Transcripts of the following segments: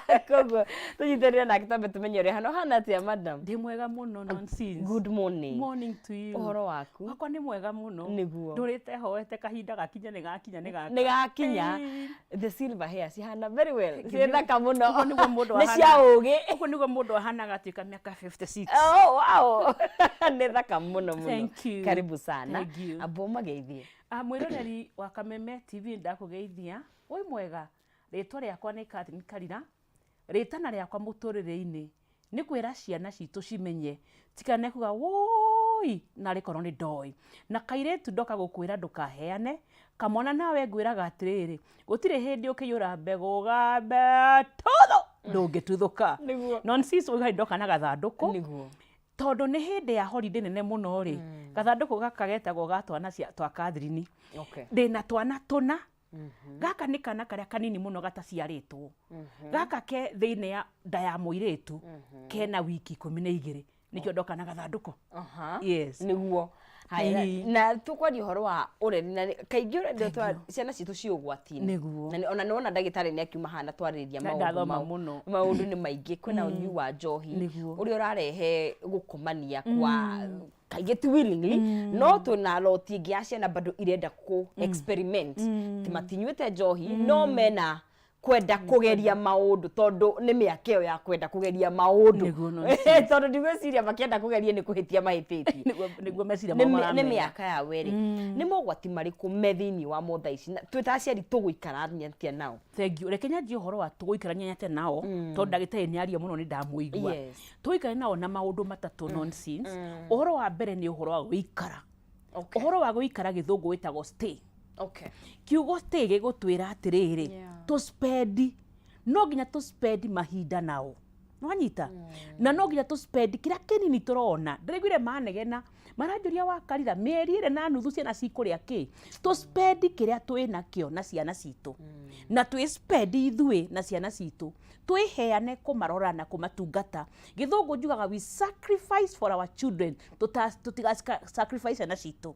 Koguo tũnyitanĩre nake twambe tũmenye ũrĩa hana. Ũhana atĩa, madam? Ndĩ mwega mũno, nonsense. Good morning. Morning to you. Ũhoro waku? Wakwa nĩ mwega mũno. Nĩguo. Ndũrĩte hoete kahinda gakinye, nĩ gakinya, nĩ gaka. Nĩ gakinya. The silver hair cihana very well, ciĩ thaka mũno. Ũguo nĩguo mũndũ Nĩ cia ũgĩ. Ũguo nĩguo mũndũ ahanaga atuĩka mĩaka 56. Oh, wow. Nĩ thaka mũno mũno. Thank you. Karibu sana. Thank you. Amba ũmageithie. Ah, mwĩroreri wa Kameme TV, ndakũgeithia. Wĩ mwega? Rĩtwa rĩakwa nĩ Catherine Karira. Rĩtana rĩakwa mũtũrĩre-inĩ nĩ kwĩra ciana citũ cimenye tikane kuga wũi narĩ korwo nĩ ndoĩ. Na kairĩtu, ndoka gũkwĩra ndũkaheane kamwana, nawe ngwĩraga atĩrĩrĩ, gũtirĩ hĩndĩ ũkĩiyũra mbegũ ũgambe tuthu, ndũngĩtuthũka. Nonsense, ũiga ndoka na gathandũkũ. Tondũ nĩ hĩndĩ ya holiday nene mũno rĩ, gathandũkũ gaka getagwo ga twana cia twa Catherine. Ndĩna twana tũna. Gaka nĩ kana karĩa kanini mũno gataciarĩtwo. Gaka ke thĩinĩ ya nda ya mũirĩtu, kena wiki 12, nĩkĩo ndoka na gathandũkũ. Yes. Nĩguo. Haya, na tũkwaria ũhoro wa ũreri na kaingĩ ũreri ciana citũ ciĩ ũgwati-inĩ. Na ona nĩwona ndagĩtarĩ nĩ akiuma haha na twarĩrĩria Na maũndũ ndathoma mau. mũno. Maũndũ nĩ maingĩ, kwĩna ũnyui wa njohi ũrĩa ũrarehe gũkomania kwa kaingĩ ti willingly, no twĩna lot ĩngĩ ya ciana bado irenda kũ experiment, ti matinyuĩte njohi no mena kwenda kũgeria maũndũ, tondũ nĩ mĩaka ĩyo ya kwenda kũgeria maũndũ. Nĩguo. Tondũ ndigwĩciria makĩenda kũgeria nĩ kũhĩtia mahĩtĩtie. Nĩguo meciria nĩ mao nĩ maramera. Mĩaka ya werĩ, nĩ mogwati marĩkũ me thĩinĩ wa motha ici, na twĩ ta aciari tũgũikara atĩa nao? Thank you. Reke nyanjie ũhoro wa tũgũikarania atĩa nao, tondũ ndagĩtarĩ nĩ aria mũno, nĩ ndamũigua. Tũgũikara nao na maũndũ matatũ, nonsense. Ũhoro wa mbere nĩ ũhoro wa gũikara. Ũhoro wa gũikara, gĩthũngũ wĩtagwo stay. Kiugo stay gĩgũtwĩra atĩrĩrĩ, tũ spend, no nginya tũ spend mahinda nao, nwanyita, na no nginya tũ spend kĩrĩa kĩnini tũrona. Ndĩraiguire manegena maranjũria wakarira mĩeri 2.5, ciana cikũrĩa kĩ? Tũ spend kĩrĩa twĩ nakĩo na ciana citũ, na twĩ spend ithuĩ na ciana citũ, twĩheane kũmarora na kũmatungata. Gĩthũngũ njugaga we sacrifice for our children. Tũtiga sacrifice ciana citũ.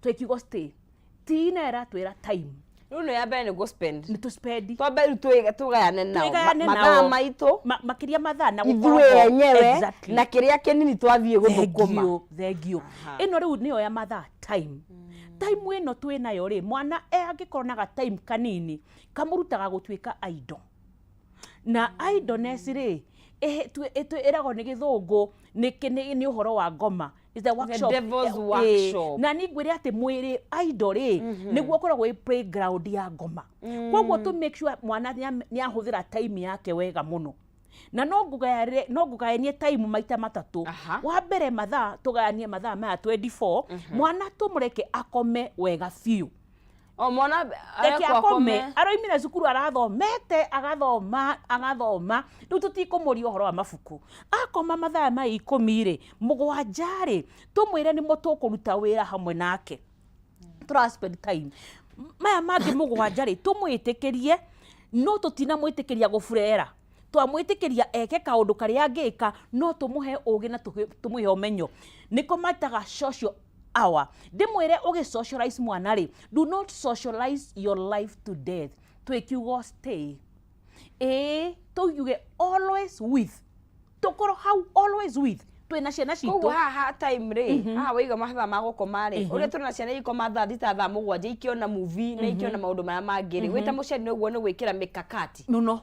Twĩ kiugo stay, tina ĩratwĩra time. Rĩu nĩ ya mbere nĩ gũ spend. Nĩ tũ spend. Twambe rĩu tũgayane nao. Twĩgayane mathaa nao. maitũ. Makĩria mathaa na ithuĩ gũkorwo ho. enyewe na kĩrĩa kĩnini twathiĩ gũthũkũma. Thank you, thank you. Ĩno rĩu nĩyo ya mathaa, time. Time ĩno twĩ nayo rĩ, mwana e angĩkorwo na ga time kanini kamũrutaga gũtuĩka idle, na idleness rĩ, ĩragwo nĩ gĩthũngũ nĩ ũhoro wa ngoma. Is the workshop. Devil's workshop. Na nĩ ngwĩre atĩ mwĩrĩ idle rĩ, nĩguo ũkoragwo wĩ playground ya ngoma. Koguo to make sure mwana nĩ ahũthĩra time yake wega mũno, na no ngũgayanie time maita matatũ. Wa mbere, mathaa, tũgayanie mathaa maya 24, mwana tũmũreke akome wega biũ. O mwana reke arekwo. Akome. Aroimire cukuru arathomete, agathoma, agathoma, rĩu tũtikũmũria ũhoro wa mabuku. Akoma mathaa maya 10 rĩ, 7 rĩ, tũmwĩre nĩmo tũkũruta wĩra hamwe nake, tũra spend time. Maya mangĩ 7 rĩ, tũmwĩtĩkĩrie, no tũtinamwĩtĩkĩria gũburera. Twamwĩtĩkĩria eke kaũndũ karĩa angĩka, no tũmũhe ũgĩ na tũmũhe ũmenyo, nĩko mataga social hour. Ndĩmwĩre ũgĩ socialize mwana rĩ, do not socialize your life to death. Twĩ kiugo stay, ĩĩ, tũiuge always with, tũkorwo hau always with, twĩna ciana citũ. Koguo haha time rĩ, haha waiga mathaa ma gũkoma rĩ, ũrĩa tũrona ciana ikoma thaa 6, thaa 7, ikĩona movie na ikĩona maũndũ marĩa mangĩ rĩ, wĩ ta mũciari nĩguo nĩ gwĩkĩra mikakati. Mũno,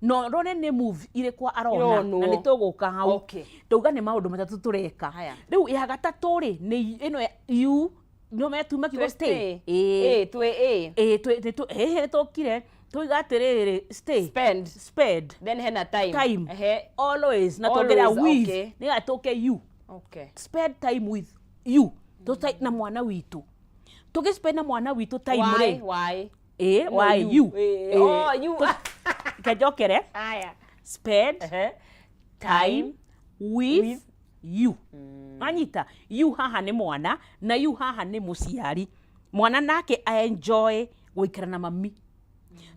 no rone nĩ move irĩkũ arona. Ironwo. Na nĩ tũgũka hau. Tauga nĩ maũndũ matatũ tũreka. Haya. Rĩu ya gatatũ rĩ, nĩ ĩno ya you no metuma kiugo Twĩ stay. stay. Ĩĩ. Ĩ, twĩ ĩ. Ĩĩ, ĩĩ, tũkire tuiga atĩrĩrĩ, stay, spend, spend, then hena time. Time. Always na Always, tuongerera with nĩgetha tũke you spend time with you. Tũtai na mwana witũ, tũgĩ spend na mwana witũ time Why? rĩ. Why? Ĩĩ. No, Why you. you. Ĩĩ. Ĩĩ. Oh, you. Kenjokere. Aya. Spend time with With. you. Anyita you haha nĩ mwana, na you haha nĩ mũciari. Mwana nake enjoy gũikara na mami.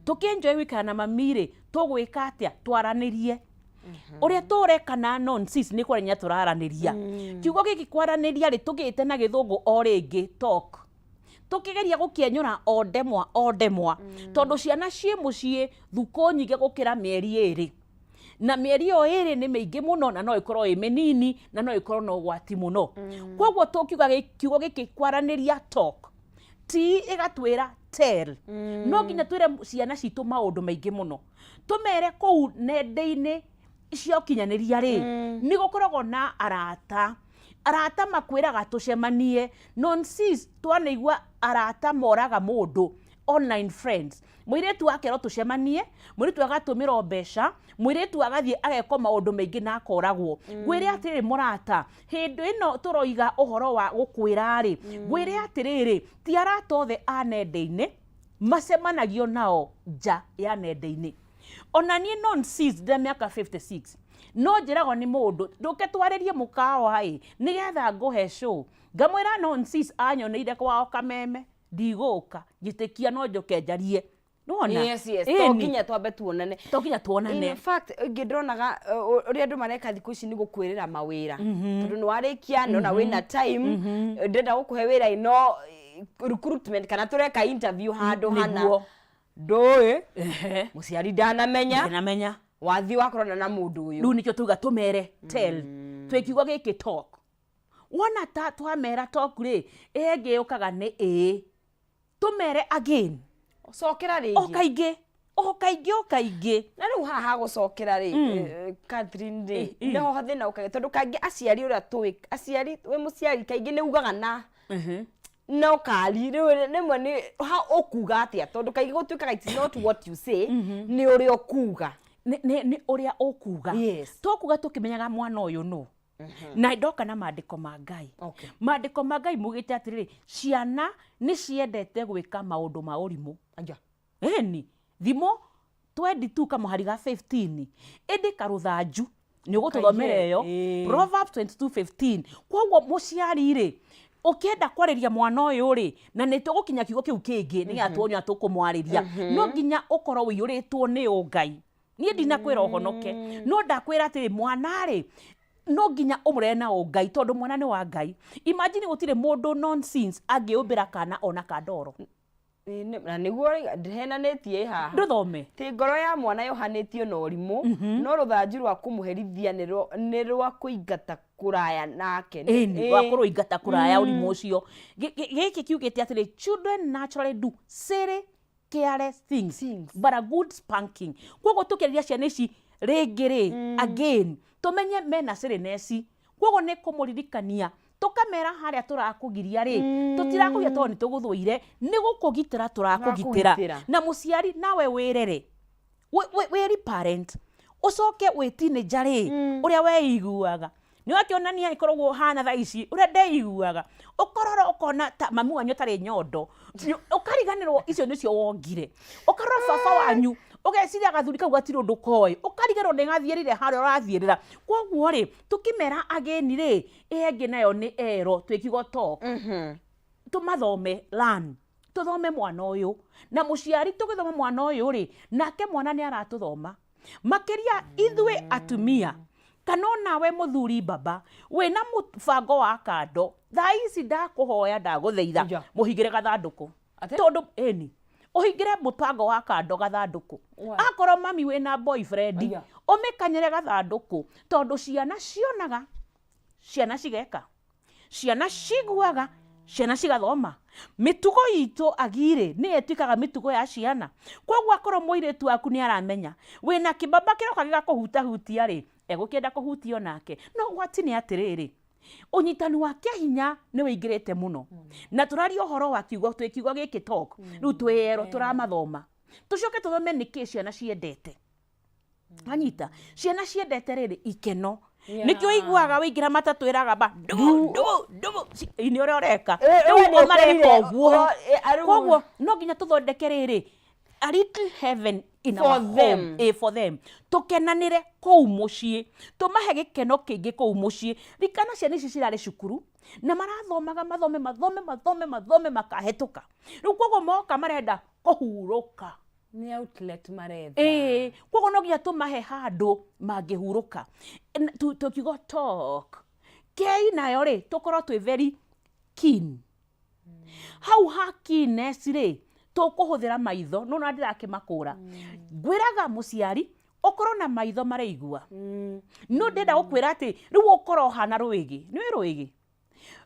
Tũkĩenjoy gũikara na mami rĩ, tũgwĩka atĩa? Twaranĩrie ũrĩa tũreka na nonsense, nĩ kwarania tũraranĩria. Kiugo gĩkĩ kwaranĩria rĩ, tũgĩte na gĩthũngũ o rĩngĩ talk, tũkĩgeria gũkĩenyũra o ndemwa o ndemwa, tondũ ciana ciĩ mũciĩ thukũ nyingĩ gũkĩra mĩeri 2. Na mĩeri ĩyo ĩrĩ nĩ mĩingĩ mũno, na no ĩkorwo ĩ mĩnini, na no ĩkorwo na ũgwati mũno. Koguo tũkiuga kiugo gĩkĩ kwaranĩria, talk, ti ĩgatwĩra tell. No nginya twĩre ciana citũ maũndũ maingĩ mũno, tũmere kũu nenda-inĩ cia ũkinyanĩria rĩ, nĩ gũkoragwo na arata, arata makwĩraga tũcemanie. Nonsense, twanaigua arata moraga mũndũ, online friends. Mũirĩtu akerwo tũcemanie, mũirĩtu agatũmĩrwo mbeca, mũirĩtu agathiĩ agekwo maũndũ maingĩ na akoragwo. Ngwĩre atĩrĩrĩ mũrata, hĩndĩ ĩno tũroiga ũhoro wa gũkwĩra rĩ, ngwĩre atĩrĩrĩ, ti arata othe a nenda-inĩ macemanagio nao nja ya nenda-inĩ. Ona niĩ nonsense, ndĩ mĩaka 56, no njĩragwo nĩ mũndũ, ndũke twarĩrie mũkawa ĩ, nĩgetha ngũhe show. Ngamwĩra nonsense, anyoneire kwao Kameme, ndigũka, njĩtĩkia no njoke njarie. Nĩwona? Yes. Ĩni. To nginya twambe tuonane. To nginya tuonane. In fact, ingĩ ndĩronaga ũrĩa andũ mareka thikũ ici nĩ gũkwĩrĩra mawĩra, tondũ nĩ warĩkia, nona wĩna time, ndĩrenda gũkũhe wĩra ĩno, recruitment, kana tũreka interview handũ hana. Ndũĩ, mũciari ndanamenya. Ndanamenya. Wathiĩ wakorana na mũndũ ũyũ. Rĩu nĩkĩo tuga tũmere tell. Twĩ kiugo gĩkĩ talk. Wona ta twamera talk rĩ, ĩngĩ yũkaga nĩ ĩĩ, tũmere again. Cokera o rĩngĩ. Kaingĩ, o kaingĩ, o kaingĩ. Na rĩu haha hagũcokera rĩ, Catherine rĩ, nĩho thĩna ũkaga, tondũ kaingĩ aciari, ũrĩa tũĩ aciari, wĩ mũciari kaingĩ nĩ ugaga na no kari rĩu rĩmwe nĩ ha ũkuga atĩa, tondũ kaingĩ gũtuĩkaga it's not what you say, nĩ ũrĩa ũkuga. Nĩ ũrĩa ũkuga. Tũkuga tũkĩmenyaga mwana ũyũ nũ, na ndoka na maandĩko ma Ngai. Maandĩko ma Ngai mugĩte atĩrĩrĩ, ciana nĩ ciendete gwĩka maũndũ ma ũrimũ. Aya. Ĩni Thimo 22 kamũhari ga 15, ĩndĩ karũthanju nĩ ũgũtũthomera ĩyo. Proverbs 22:15. Koguo mũciari rĩ, ũkĩenda kwarĩria mwana ũyũ rĩ, na nĩ tũgũkinya kiugo kĩu kĩngĩ nĩgetha tuone ũrĩa tũkũmwarĩria, no nginya ũkorwo ũiyũrĩtwo nĩ ũngai. Niĩ ndinakwĩra ũhonoke, no ndakwĩra atĩrĩ, mwana rĩ, no nginya ũmũrere na ũngai, tondũ mwana nĩ wa Ngai. Imagine, gũtirĩ mũndũ nonsense angĩũmbĩra kana ona kandoro. Na nĩguo ndĩhenanĩtie ĩ haha. Ndũthome. Ti ngoro ya mwana yohanĩtio na ũrimũ, no rũthanju rwa kũmũherithia nĩ rwa kũingata kũraya nake. Ĩni, rwa kũrũingata kũraya ũrimũ ũcio. Gĩkĩ kiugĩte atĩrĩ, children naturally do silly, careless things, Things. but a good spanking. Koguo tũkĩarĩria ciana ici rĩngĩ rĩ, again tũmenye mena silliness, koguo nĩ kũmũririkania, tũkamera harĩa tũrakũgiria rĩ, tũtirakũgiria tondũ nĩ tũgũthũire, nĩ gũkũgitĩra tũrakũgitĩra. Tũrakũgitĩra. Na mũciari nawe wĩrere, wĩri parent, ũcoke wĩ teenager rĩ, ũrĩa weiguaga nĩ wakĩonania ĩkoragwo hana thaa ici ũrĩa ndeiguaga, ũkorora ũkona ta mami wanyu atarĩ nyondo. Ũkariganĩrwo icio nĩcio wongire, ũkarora baba wanyu ũgeciria gathuri kau gatirĩ ũndũ koĩ, ũkariganĩrwo nĩ gathiĩrĩire harĩa ũrathiĩrĩra. Koguo rĩ, tũkĩmera ageni rĩ, ĩngĩ nayo nĩ ero twĩkiugo talk, tũmathome, learn, tũthome mwana ũyũ. Na mũciari tũgĩthoma mwana ũyũ rĩ, nake mwana nĩ aratũthoma makĩria ithuĩ atumia, kana onawe mũthuri baba wĩna mũbango wa kando thaa ici, ndakũhoya, ndagũthaitha, mũhingĩre gathandũkũ. Atĩ? Tondũ ĩni ũhingĩre mũbango wa kando gathandũkũ. Why? Akorwo mami wĩna boyfriend, ũmĩkanyĩre gathandũkũ, tondũ ciana cionaga, ciana cigeka, ciana ciguaga, ciana cigathoma mĩtugo itũ agirĩ nĩyo ĩtuĩkaga mĩtugo ya ciana. Koguo akorwo mũirĩtu waku nĩ aramenya wĩna kĩbaba kĩroka gĩgakũhutahutia rĩ, egũkĩenda kũhutio nake. No ũgwati nĩ atĩrĩrĩ, ũnyitani wa kĩahinya nĩ wĩingĩrĩte mũno, na tũraria ũhoro wa kiugo, twĩ kiugo gĩkĩ talk. Rĩu twĩerwo tũramathoma, tũcoke tũthome nĩkĩ ciana ciendete. Anyita, ciana ciendete rĩrĩ ikeno. Nĩkĩo iguaga wĩingĩra matatũ ĩraga ba ndugu ndugu ndugu. Nĩ ũrĩa ũreka. Rĩu We o mareka nĩũkorire, ũguo. Arĩu- Koguo no nginya tũthondeke rĩrĩ, a little heaven in For our home. them. For them, tũkenanĩre kũu mũciĩ, tũmahe gĩkeno kĩingĩ kũu mũciĩ. Rikana ciana ici cirarĩ cukuru na marathomaga, mathome, mathome, mathome, mathome, makahĩtũka. Rĩu koguo moka marenda kũhurũka. Nĩ outlet maretha. Ĩĩ, koguo no nginya tũmahe handũ mangĩhurũka. Tũkiuga talk, kei nayo rĩ, tũkorwo twĩ very keen hau ha keenness rĩ, tũkũhũthĩra maitho. No na ndĩrakĩmakũra, ngwĩraga mũciari Ũkorwo na maitho maraigua. No ndĩrenda gũkwĩra atĩ rĩu ũkorwo ũhana rwĩgĩ. Nĩũĩ rwĩgĩ?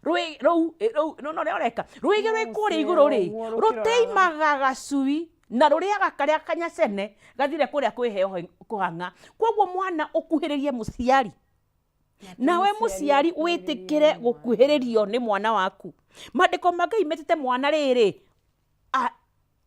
Rwĩgĩ rũu rũu no ũrĩa ũreka. Rwĩgĩ rwĩ kũrĩa igũrũ rĩ, Ũguo rũkĩroraga. rũtĩimaga gacui na rũrĩaga karĩa kanyacene gathire kũrĩa kwĩ heho kũhang'a. Koguo mwana ũkuhĩrĩrie mũciari. Nawe mũciari wĩtĩkĩre gũkuhĩrĩrio nĩ mwana waku. Maandĩko ma Ngai metĩte mwana rĩrĩ,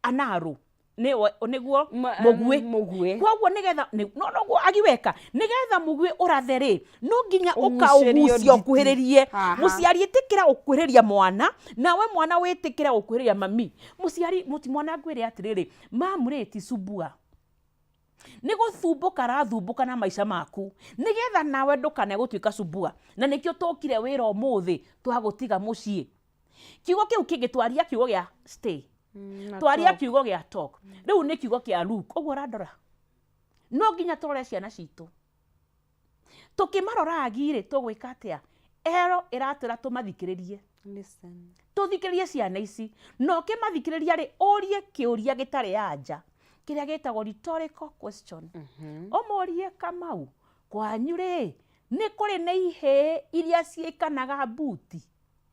anarũ nĩguo mũguĩ. Mũguĩ. Koguo nĩgetha no noguo agiweka, nĩgetha mũguĩ ũrathe rĩ, no nginya Ũgucĩrio ũkaũgucia nditi. ũkuhĩrĩrie. Haha. Mũciari ĩtĩkĩra gũkuhĩrĩria mwana, nawe mwana wĩtĩkĩre gũkuhĩrĩria mami. Mũciari mũti mwana ngwĩre atĩrĩrĩ, mamu rĩ ti subua. Nĩ gũthumbũka arathumbũka na maica maku, nĩgetha nawe ndũkanae gũtuĩka subua. Na nĩkĩo tũkire wĩra ũmũthĩ twagũtiga mũciĩ. Kiugo kĩu kĩngĩ twaria kiugo gĩa stay. Twaria kiugo gĩa talk. Rĩu nĩ kiugo kĩa look. Ũguo ũrandora. No nginya tũrore ciana citũ. Tũkĩmarora agi rĩ, tũgwĩka atĩa? Ero ĩratwĩra tũmathikĩrĩrie. Listen. Tũthikĩrĩrie ciana ici. Na ũkĩmathikĩrĩria rĩ, ũrie kĩũria gĩtarĩ anja. Kĩrĩa gĩtagwo rhetorical question. Ũmũrie Kamau, kwanyu rĩ, nĩ kũrĩ na ihĩĩ iria ciĩkanaga mbuti?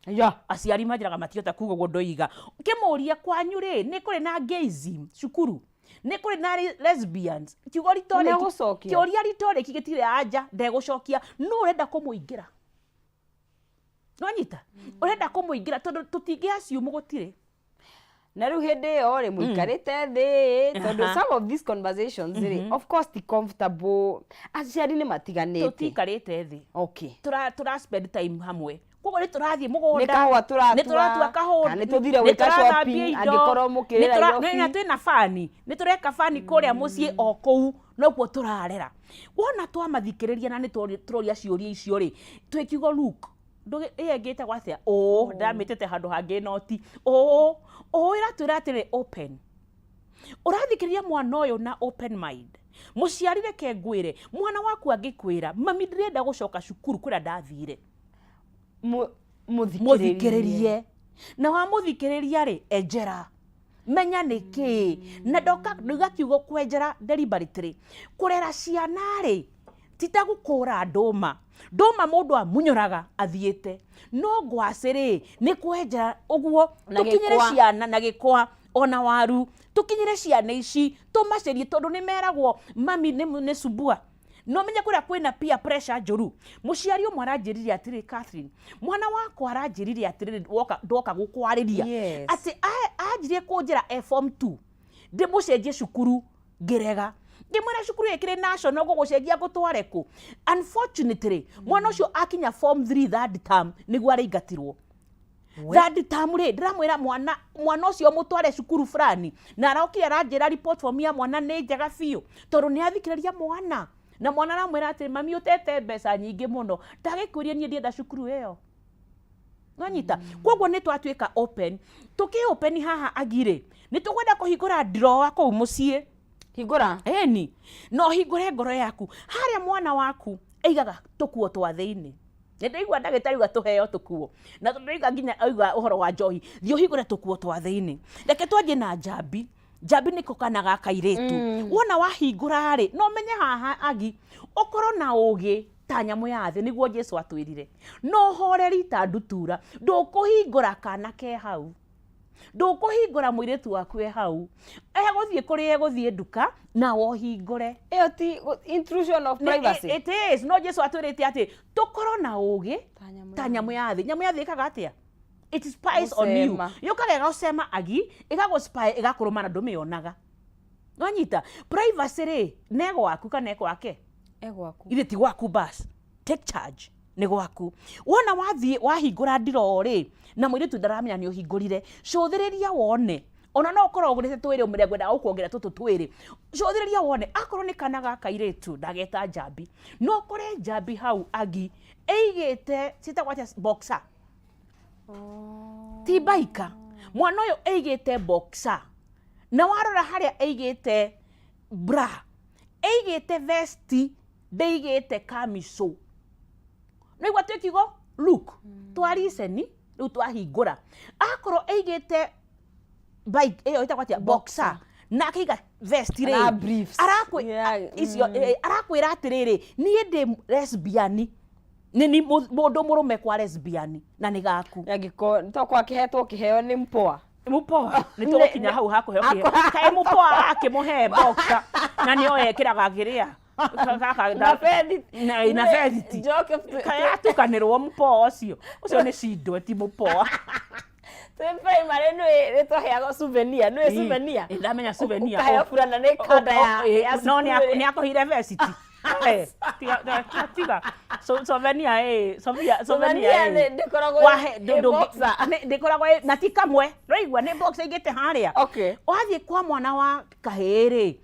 Ya. Aciari manjĩraga matihota kuga ũguo ndoiga. Kĩmũrie kwanyu rĩ, nĩ kũrĩ na gayism cukuru? Nĩ kũrĩ na lesbians? Kiugo rhetoric, Nĩegũcokia. kĩũria rhetoric gĩtirĩ anja, ndegũcokia. No ũrenda kũmũingĩra. Nĩwanyita? Ũrenda kũmũingĩra tondũ tũtingĩ assume gũtirĩ. Na rĩu hĩndĩ ĩyo rĩ, mũikarĩte thĩ, tondũ some of these conversations rĩ, of course ti comfortable, aciari nĩ matiganĩte. Tũtikarĩte thĩ. Okay. Tũra spend time hamwe. Koguo nĩ tũrathiĩ mũgũnda. Nĩ kahũa tũratua. Nĩ tũratua kahũa. Kana nĩ tũthire Nĩ gwĩka tũrathambia shopping, indo. angĩkorwo mũkĩrĩ Nĩ Nairobi. Na twĩna bani. Nĩ tũreka bani kũrĩa mũciĩ o kũu, nokuo tũrarera. Wona twamathikĩrĩria na nĩ tũroria ciũria icio rĩ, twĩ kiugo look. Ĩyo ĩngĩ ĩtagwo atĩa? Ũũ, ndĩramĩtĩte handũ hangĩ noti. Ũũ, ũũ ĩratwĩra atĩrĩ open. Ũrathikĩrĩria mwana ũyũ na open mind. Mũciari reke ngwĩre, mwana waku angĩkwĩra, mami ndĩrenda gũcoka cukuru kũrĩa ndathire. Mũthikĩrĩrie. Mũthikĩrĩrie. Na wamũthikĩrĩria rĩ, enjera. Menya nĩ kĩĩ. Na ndoka ndoiga kiugo kwenjera deliberately. Kũrera ciana rĩ, ti ta gũkũra ndũma. Ndũma mũndũ amunyoraga athiĩte. No ngwacĩ rĩ, nĩ kwenjera ũguo Na tũkinyĩre gĩkwa. ciana na gĩkwa ona waru. Tũkinyĩre ciana ici, tũmacerie tondũ nĩ meragwo mami nĩ subua. No menye kũrĩa kwĩna peer pressure njũru. Mũciari ũmwe aranjĩrire atĩrĩ, Catherine, mwana wakwa aranjĩrire atĩrĩrĩ, ndoka gũkwarĩria. Yes. Atĩ anjirie kũnjĩra e form 2, ndĩmũcenjie cukuru, ngĩrega. Ngĩmwĩra cukuru ĩkĩrĩ national ngũgũcenjia ngũtware kũ? Unfortunately, mwana ũcio akinya form 3 third term nĩguo araingatirwo. Third term rĩ, ndĩramwĩra mwana ũcio mũtware cukuru fulani, na arokire aranjĩra report form ya mwana nĩ njega biũ, tondũ nĩ athikĩrĩria mwana. Na mwana aramwĩra atĩ mami ũtete mbeca nyingĩ mũno, ndagĩkwĩrie niĩ ndienda cukuru ĩyo. Nwanyita? Koguo nĩ twatuĩka open. Tũkĩ open haha agirĩ, nĩ tũkwenda kũhingũra drawer kũu mũciĩ. Hingũra. Ĩni. Na ũhingũre ngoro yaku. Harĩa mwana waku aigaga tũkuo twa thĩinĩ. Nĩ ndaigua ndagĩtarĩ auga tũheo tũkuo. Na tondũ ndaigua nginya auga ũhoro wa njohi, thiĩ ũhingũre tũkuo twa thĩinĩ. Reke twanjie na njambi. Njambi nĩko kana ga kairĩtu. Wona wahingũra rĩ, no ũmenye haha agi, ũkorwo na ũgĩ ta nyamũ ya thĩ, nĩguo Jesu atwĩrire. Na ũhoreri ta ndutura. Ndũkũhingũra kana ke hau. Ndũkũhingũra mũirĩtu waku e hau. Egũthiĩ kũrĩa egũthiĩ nduka, nawe ũhingũre. Ĩyo ti intrusion of Nĩ, privacy. it is. No Jesu atwĩrĩte atĩ tũkorwo na ũgĩ Ta nyamũ ta ya nyamũ ya thĩ. Nyamũ ya thĩ ĩkaga atĩa? It spies on you. Gũcema. Yũkaga ĩgagũcema agi, ĩgagũ spy, ĩgakũrũma na ndũmĩonaga. Nwanyita? Privacy rĩ, ne gwaku kana e gwake? E gwaku. Ithe ti gwaku bas. Take charge. Nĩ gwaku. Wona wathiĩ wahingũra ndiroo rĩ, na mũirĩtu ndaramenya nĩ ũhingũrire, cũthĩrĩria wone. Ona no ũkorwo ũgũrĩte twĩrĩ ũmwĩre ngwenda gũkuongerera tũtũ twĩrĩ. Cũthĩrĩria wone, akorwo nĩ kana ga kairĩtu, ndageta njambi. No ũkore njambi hau agi, ĩigĩte, ciĩtagwo atĩa, boxer. Ti baika. Mwana ũyũ ĩigĩte boxer. Na warora harĩa ĩigĩte bra, ĩigĩte vesti, ndĩigĩte kamico. Nĩguo twĩ kiugo look, twariceni rĩu twahingũra. Akorwo ĩigĩte bike ĩyo ĩtagwo atĩa, boxer, Na akĩiga vest rĩ, Kana briefs. Icio arakwĩra atĩrĩrĩ, niĩ ndĩ lesbian, nĩ ni mũndũ mũrũme kwa lesbian na nĩ gaku. Angĩkorwo to kwa kĩhetwo kĩheo nĩ mpoa. Mũpoa nĩ tũgũkinya hau hakũheo kĩheo. Kaĩ mũpoa akĩmũhe boxer na nĩo ekĩraga kĩrĩa na bethi. Na bethiti. Njoke. Kaĩ atukanĩrwo mũpoa ũcio, ũcio nĩ cindwe, ti mũpoa. Twĩ primary nĩ twaheagwo souvenir, nĩ souvenir. Ĩ, ndamenya souvenir. Ũkaheo burana nĩ kanda ya No cukuru. nĩ akũhire vesti. Tiga, tiga souvenir, souvenir. Souvenir. Souvenir. Ndĩkoragwo Wahe ĩ boxer. Ndĩkoragwo na ti kamwe rĩigua nĩ box aigĩte harĩa. Wathiĩ kwa mwana wa kahĩĩ rĩ,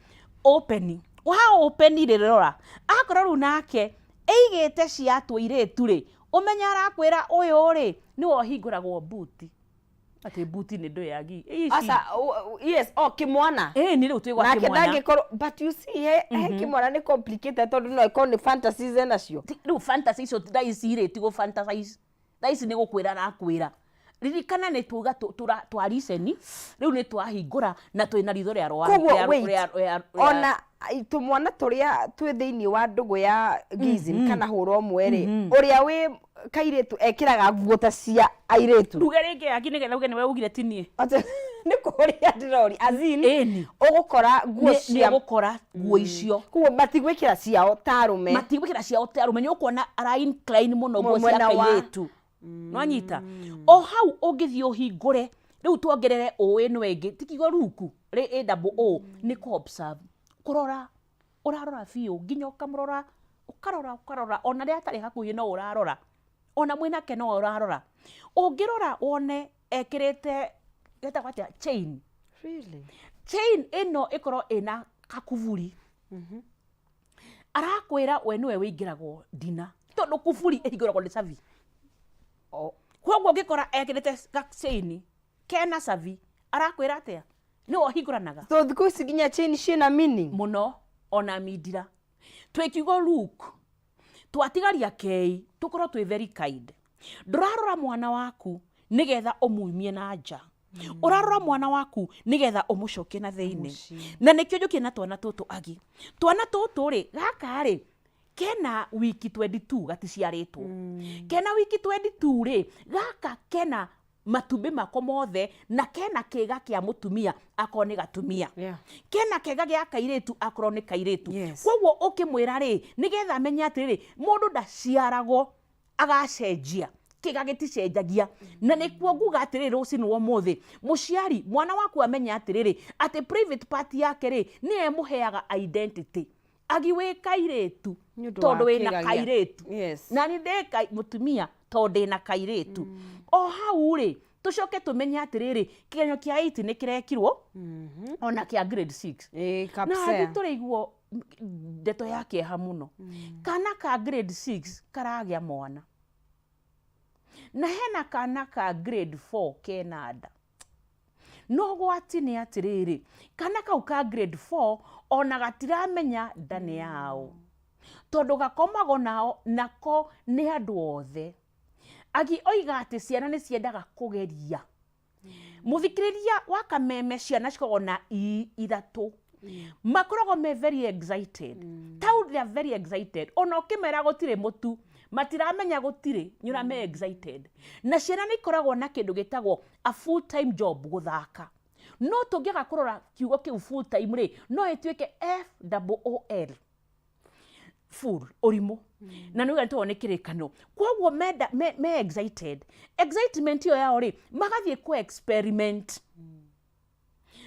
open wa open rĩ, rora akorwo rĩu nake ĩigĩte cia tũirĩtu rĩ, ũmenye arakwĩra ũyũ rĩ nĩwe ũhingũragwo buti, atĩ buti nĩ ndũ yagi. Aca, yes, o kĩmwana. Ĩ nĩ rĩu twĩ gwa Nake kĩmwana. ndangĩkorwo, but you see, he kĩmwana nĩ complicated tondũ no ĩkorwo nĩ fantasies enacio. Rĩu fantasy icio thaa ici rĩ, ti gũ fantasize, thaa ici nĩ gũkwĩra arakwĩra. Ririkana nĩ tuga twa listen, rĩu nĩ twahingũra na twĩna ritho rĩa rwa Koguo wait, ona tũmwana tũrĩa twĩ thĩinĩ wa ndũgũ ya gayism kana hũra ũmwe rĩ, ũrĩa wĩ kairĩtu ekĩraga nguo ta cia airĩtu. Nduge rĩngĩ yaki nĩgetha uge nĩwe ugire, ti niĩ. Atĩ nĩ kũrĩa ndĩrori azin Ĩni. Ũgũkora nguo nĩ cia ũgũkora nguo icio. Koguo matigwĩkĩra ciao ta arũme. Matigwĩkĩra ciao ta arũme, nĩ ũkuona ara incline mũno nguo cia Mwena wa- kairĩtu. Nwanyita o hau ũngĩthiĩ ũhingũre rĩu tuongerere ũĩ ĩno ĩngĩ, ti kiugo ruku rĩ ĩ double o, nĩ kũ observe, kũrora, ũrarora biũ nginya ũkamũrora, ũkarora, ũkarora ona rĩrĩa atarĩ hakuhĩ no ũrarora, ona mwĩnake no ũrarora. Ũngĩrora wone ekĩrĩte getagwo atĩa, chain. Really? Chain ĩno ĩkorwo ĩna kakuburi, arakwĩra we nĩwe wĩingĩragwo ndina tondũ kuburi ĩhingũragwo nĩ cabi. Koguo ũngĩkora ekĩrĩte gachain kena cabi, arakwĩra atĩa? Nĩwe ũhingũranaga. So thikũ ici nginya chain ciĩna meaning. Mũno, ona mindira twĩ kiugo look twatigaria kei tũkorwo twĩ very kind. Ndũrarora mwana waku nĩgetha ũmumie na nja, ũrarora mwana waku nĩgetha ũmũcokie na thĩinĩ. Na nĩkĩo njũkire na twana tũtũ agi twana tũtũ rĩ, gaka rĩ kena wiki 22 gaticiarĩtwo, kena wiki 22 rĩ, gaka kena matumbĩ mako mothe na kena kĩga kĩa mũtumia akorwo nĩ gatumia, kena kĩga gĩa kairĩtu akorwo nĩ kairĩtu. Koguo ũkĩmwĩra rĩ, nĩgetha amenye atĩrĩrĩ, mũndũ ndaciaragwo agacenjia kĩga, gĩticenjagia. Na nĩkuo nguga atĩrĩrĩ, rũcinĩ rwa ũmũthĩ, mũciari, mwana waku amenye atĩrĩrĩ, atĩ private part yake rĩ, nĩyo ĩmũheaga identity agi wĩ kairĩtu. Nĩ ũndũ Tondũ wa wĩna kĩga kairĩtu. Na nĩ ndĩ mũtumia tondũ ndĩna kairĩtu. O hau rĩ, tũcoke tũmenye atĩrĩrĩ, kĩgeranio kĩa 8 nĩ kĩrekirwo ona kĩa grade 6. Ĩ, Na KPSEA. hathi tũraiguo ndeto ya kĩeha mũno, kana ka grade 6 karagĩa mwana, na hena kana ka grade 4 kena nda. No gwati nĩ atĩrĩrĩ, kana kau ka grade 4 ona gatiramenya nda nĩ yao tondũ gakomagwo nao nako nĩ andũ othe. Agi oiga atĩ ciana nĩ ciendaga kũgeria. Mũthikĩrĩria wa Kameme, ciana cikoragwo na i ithatũ, makoragwo me very excited tau, they are very excited. Ona ũkĩmera gũtirĩ mũtu, matiramenya gũtirĩ, nĩ ũrĩa me excited. Na ciana nĩ ikoragwo na kĩndũ gĩtagwo a full time job, gũthaka. No tũngĩaga kũrora kiugo kĩu full time rĩ, no ĩtuĩke F double O L, full, ũrimũ. Na nĩ uga nĩ kĩrĩkano. Koguo menda me excited, excitement ĩyo yao rĩ, magathiĩ kũ experiment.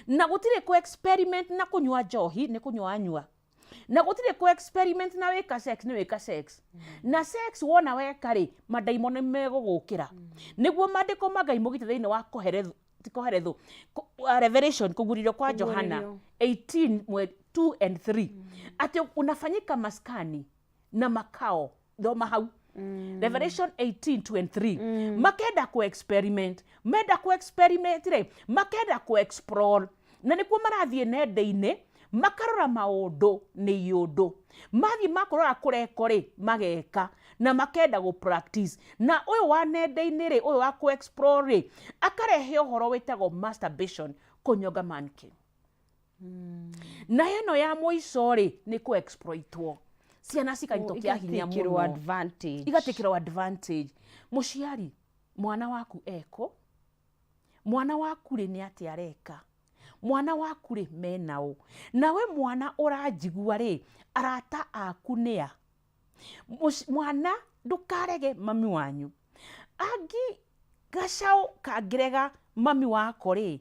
Na gũtirĩ kũ experiment na kũnyua njohi nĩ kũnyua anyua, na gũtirĩ kũ experiment na wĩka sex nĩ wĩka sex. Na sex wona weka rĩ, mandaimono megũgũkĩra. Nĩguo maandĩko ma Ngai mũgite thĩinĩ wa Koherethu, ti Koherethu, Revelation, kũguũrĩrio kwa Johana 18 2 and 3, atĩ unafanyika maskani na makao. Thoma hau Revelation 18 2 and 3. Makenda ku experiment, menda ku experiment rĩ, makenda ku explore, na nĩkuo marathiĩ nenda-inĩ makarora maũndũ nĩ iũndũ. Mathiĩ makũrora kũreko rĩ, mageka na makenda gũ practice. Na ũyũ wa nenda-inĩ rĩ, ũyũ wa kũ explore rĩ, akarehe ũhoro wĩtagwo masturbation, kũnyonga mannequin. Na ĩno ya mũico rĩ, nĩ kũ exploitwo, ciana cikanyitwo kĩa hinya Igatikĩrwo mũno. Advantage. Igatikĩrwo advantage. Mũciari, mwana waku eko, mwana waku rĩ, nĩ atĩa areka? Mwana waku rĩ, menaũ? Nawe mwana ũranjigua rĩ, arata aku nĩa? Mwana ndũkarege mami wanyu. Angi gacaũ kangĩrega mami wako rĩ,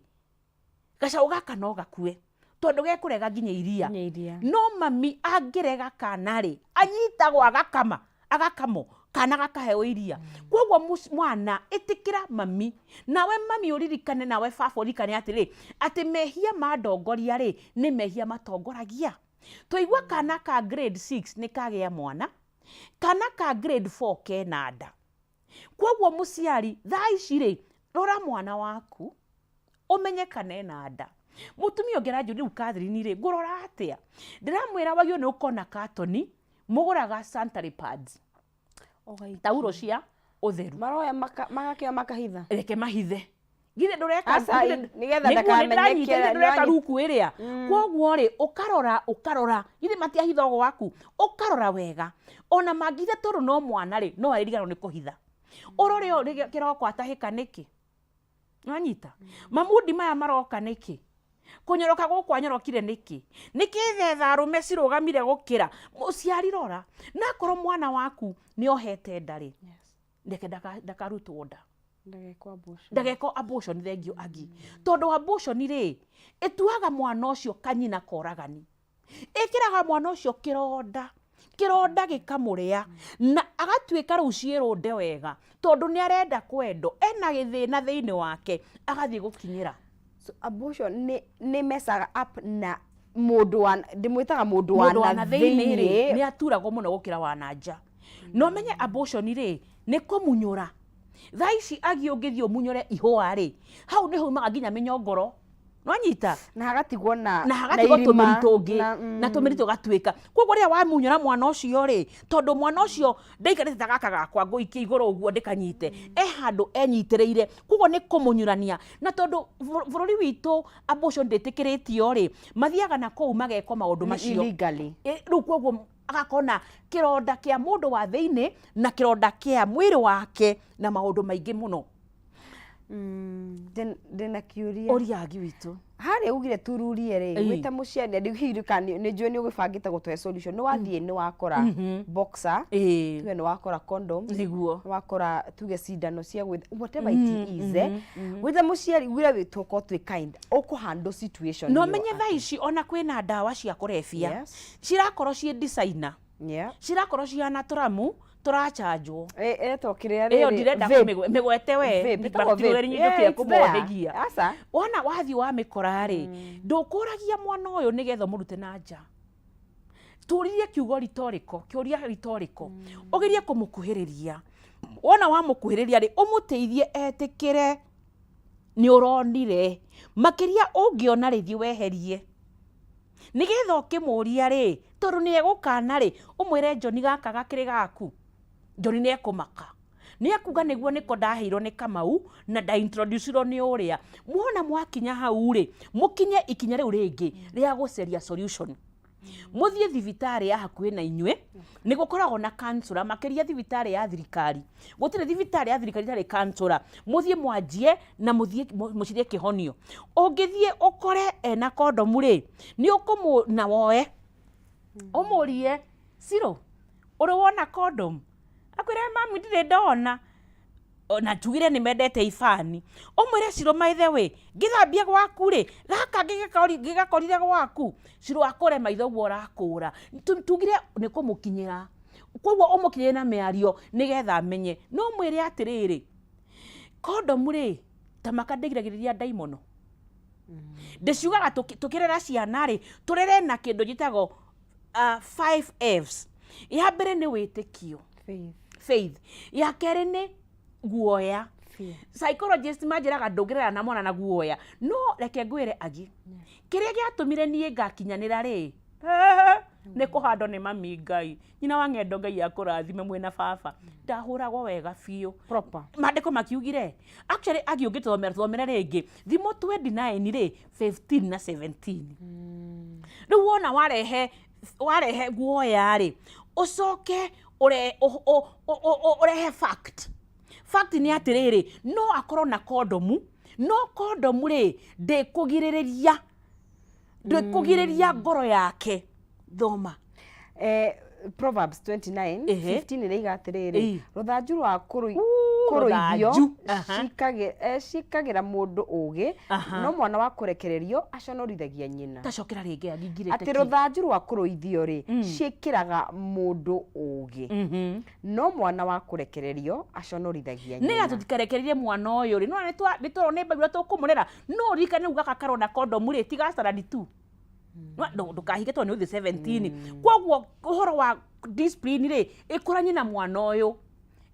gacaũ gaka no gakue, tondũ gekũrega nginya iria. Nginya iria. No mami angĩrega kana rĩ, anyitagwo agakama, agakamwo kana gakaheo iria. Koguo mwana, ĩtĩkĩra mami. Nawe mami ũririkane, nawe baba ũririkane atĩrĩ, atĩ mehia ma ndongoria rĩ, nĩ mehia matongoragia. Twaigua kana ka grade 6 nĩ kagĩa mwana, kana ka grade 4 kena nda. Koguo mũciari, thaa ici rĩ, rora mwana waku, ũmenye kana ena nda. Mũtumia ũngĩ aranjũria, rĩu Catherine rĩ, ngũrora atĩa? Ndĩramwĩra wagio nĩ ũkona katoni mũgũraga sanitary pads, Ũgaikia. Tauro cia ũtheru. Maroya magakĩoya makahitha. Reke mahithe. Githĩ ndũreka Aca, nĩgetha nĩguo ndakamenyeke, nĩndĩranyita, githĩ ndũreka nĩwanyi- ruku ĩrĩa? Koguo rĩ, ũkarora, ũkarora, githĩ matiahitha ũgo waku? Ũkarora wega. Ona mangĩhitha, tondũ no mwana rĩ, no arĩriganĩrwo nĩ kũhitha. Ũrore o rĩrĩa kĩroko atahĩka nĩkĩ, nwanyita mamundi maya maroka nĩkĩ, kũnyoroka gũkũ anyorokire nĩkĩ, nĩkĩ thetha arũme cirũgamire gũkĩra. Mũciari, rora, nakorwo mwana waku nĩ ohete nda rĩ, reke ndakarutwo nda. Ndagekwo abortion. Ndagekwo abortion. Thengio agi, tondũ abortion rĩ, ĩtuaga mwana ũcio kanyina koragani, ĩkĩraga mwana ũcio kĩronda, kĩronda gĩkamũrĩa na agatuĩka rĩu ciĩrũnde wega, tondũ nĩ arenda kwendo, ena gĩthĩna thĩinĩ wake, agathiĩ gũkinyĩra. So abortion nĩ mecaga up na mũndũ wa, ndĩmwĩtaga mũndũ wa mũndũ wa na na thĩinĩ rĩ, thĩinĩ. Nĩ aturagwo mũno gũkĩra wa na nja. Na ũmenye abortion rĩ, nĩ kũmunyũra. Thaa ici agi ũngĩthiĩ ũmunyũre ihũa rĩ, hau nĩ haumaga nginya mĩnyongoro, nwanyita? Na hagatigwo na na hagatigwo irima, tũmĩri tũngĩ na, na tũmĩri tũgatuĩka. Koguo rĩrĩa wamunyũra mwana ũcio rĩ, tondũ mwana ũcio ndaikarĩte ta gaka gakwa ngũikia igũrũ ũguo ndĩkanyite, e handũ enyitĩrĩire. Koguo nĩ kũmunyũrania, na tondũ bũrũri witũ abortion ndĩtĩkĩrĩtio rĩ, mathiaga na kũu magekwo maũndũ Nĩ macio illegally. Rĩu koguo agakorwo na kĩronda kĩa mũndũ wa thĩinĩ na kĩronda kĩa mwĩrĩ wake na maũndũ maingĩ mũno. Ndĩna kĩũria. Ũria agi witũ. Harĩa ugire tururie rĩ, wĩta mũciari, na hihi kana nĩ njũĩ nĩ ũgĩbangĩte gũtũhe solution, nĩ wathiĩ nĩ wakora boxer, tuge nĩ wakora condoms, nĩ wakora tuge cindano cia gwĩ whatever it is, wĩta mũciari ugire wĩ tũkorwo twĩ kind, ũkũ handle situation No ĩyo menye atĩa? Thaa ici ona kwĩna ndawa cia kũrebia, cirakorwo ciĩ designer, cirakorwo cihana tũramu tũrachanjwo. Ĩretwo kĩrĩa ĩyo rĩrĩ? Ndirenda Vape. mĩgwete we. Vape, ĩtagwo vape. Njũkire Yeah, it's there. kũmohĩgia. Aca. Wona wathiĩ wamĩkora rĩ, ndũkũragia mwana ũyũ nĩgetha ũmũrute na nja. Tũririe kiugo rhetorical, kĩũria rhetorical, ũgerie kũmũkuhĩrĩria. Wona wamũkuhĩrĩria rĩ, ũmũteithie etĩkĩre nĩ ũronire. Makĩria ũngĩona rĩ, thiĩ weherie, nĩgetha ũkĩmũria rĩ, tondũ nĩ egũkana rĩ, ũmwĩre, "Njoni, gaka gakĩrĩ gaku." Njoni nĩ ekũmaka, nĩ ekuga nĩguo nĩko ndaheirwo nĩ Kamau na ndaintroducirwo nĩ ũrĩa. Mwona mwakinya hau rĩ, mũkinye ikinya rĩu rĩngĩ rĩa gũcaria solution. Mũthiĩ thibitarĩ ya hakuhĩ na inyuĩ, nĩ gũkoragwo na counselor, makĩria thibitarĩ ya thirikari. Gũtirĩ thibitarĩ ya thirikari ĩtarĩ counselor. Mũthiĩ mwanjie na mũthiĩ mũcirie kĩhonio. Ũngĩthiĩ ũkore ena kondomu rĩ, nĩ ũkũmũ na woe ũmũrie, "Ciro, ũrĩ wona condom?" Akwĩre, "Mami, ndirĩ ndona." Na tugire nĩ mendete ibani. Ũmwĩre, "Ciro, by the way, ngĩthambia gwaku rĩ, gaka ngĩgakorire gwaku." Ciro akũre maitho ũguo ũrakũra. Tugire nĩ kũmũkinyĩra, koguo ũmũkinyĩre na mĩario nĩgetha amenye. No mwĩre atĩrĩrĩ, kondomu rĩ, tamaka ndĩgiragĩrĩria ndaimono. Ndĩciugaga tũkĩrera ciana rĩ, tũrere na kĩndũ gĩtagwo five Fs. Ya mbere nĩ wĩtĩkio. Faith. Faith. Ya kerĩ nĩ guoya. Fear. Psychologist manjĩraga ndũngĩrera na mwana na guoya. No reke ngwĩre agi, kĩrĩa gĩatũmire niĩ ngakinyanĩra rĩ, Nĩ kũhandwo nĩ mami Ngai. Nyina wa ng'endo Ngai akũrathime mwĩna baba. Ndahũragwo wega biũ. Proper. Maandĩko makiugire actually agi ũngĩtũthomera tũthomere rĩngĩ thimo 29 rĩ 15 na 17. Rĩu wona warehe warehe guoya rĩ, ũcoke ũrehe fact. Fact nĩ atĩrĩrĩ, no akorwo na kondomu, no kondomu rĩ ndĩkũgirĩrĩria ngoro yake. Thoma. Proverbs 29 15 ĩraiga atĩrĩrĩ, rũthanju rwa kũrũithio Rũthanju. Aha. Ciĩkagĩra mũndũ ũũgĩ, no mwana wa kũrekererio aconorithagia nyina. Tacokera rĩngĩ, angingirĩte. Atĩ rũthanju rwa kũrũithio rĩ, ciĩkĩraga mũndũ ũũgĩ, no mwana wa kũrekererio aconorithagia nĩgetha nyina. Tũtikarekererie mwana ũyũ rĩ, no nĩ tũrona nĩ mbairũ tũkũmũrera, no ũririkane rĩu gaka karona kondomu rĩ, tiga carandi tu. Ndũkahinge tondũ nĩ ũthĩ 17. Koguo ũhoro wa discipline rĩ, ĩkũranie na mwana ũyũ,